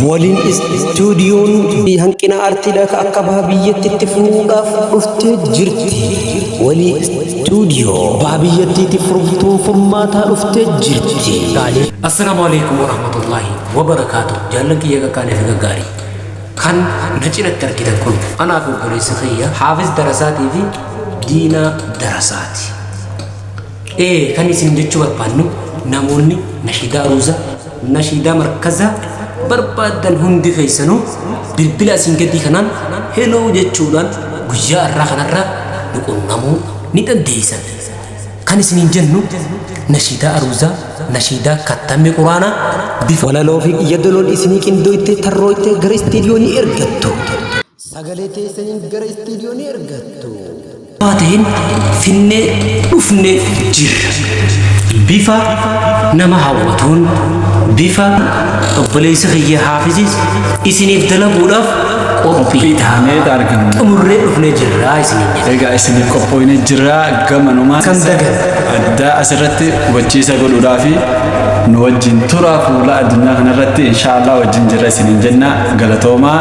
Waliin istuudiyoon hanqina aartiidha ka akka baha biyyattiitti furuudhaaf dhuftee jirti. Walii istuudiyoo baha biyyattiitti furtuun furmaataa dhuftee jirti. Assalaamu alaikum warahmatullahi wabarakaatu. Jaallan kiyya qaqqaalii fi gaggaarii. Kan na cinatti argitan kun anaa fi obboleessa kiyya Haafiz Darasaatii fi Diinaa Darasaati. Ee kan isin jechuu barbaannu namoonni nashiidaa aruuzaa, nashiidaa markazaa barbaaddan hundi keessanuu bilbila asiin gadii kanaan heloo jechuudhaan guyyaa har'aa kanarraa nu qunnamuu ni dandeessan. Kan isiniin jennu nashiidaa aruuzaa, nashiidaa kattammii quraanaa bifa Walaloo fi yadaloon isinii qindooytee tarrooytee gara istiidiyoo ni ergattu. Sagalee teessaniin gara istiidiyoo ni ergattu. Ta'een finnee dhufne jirra. Bifa nama hawwatuun bifa obboleessa kiyya Haafizis isiniif dalaguudhaaf qophii taanee argamna. Xumurree dhufnee jirra isiniin jedha. Egaa isiniif qophoofnee jirra gamanumaa. Kan dagan. Addaa asirratti hubachiisa godhuudhaa fi nu wajjin turaa fuula addunyaa kanarratti inshaallah wajjin jirra isiniin jenna galatoomaa.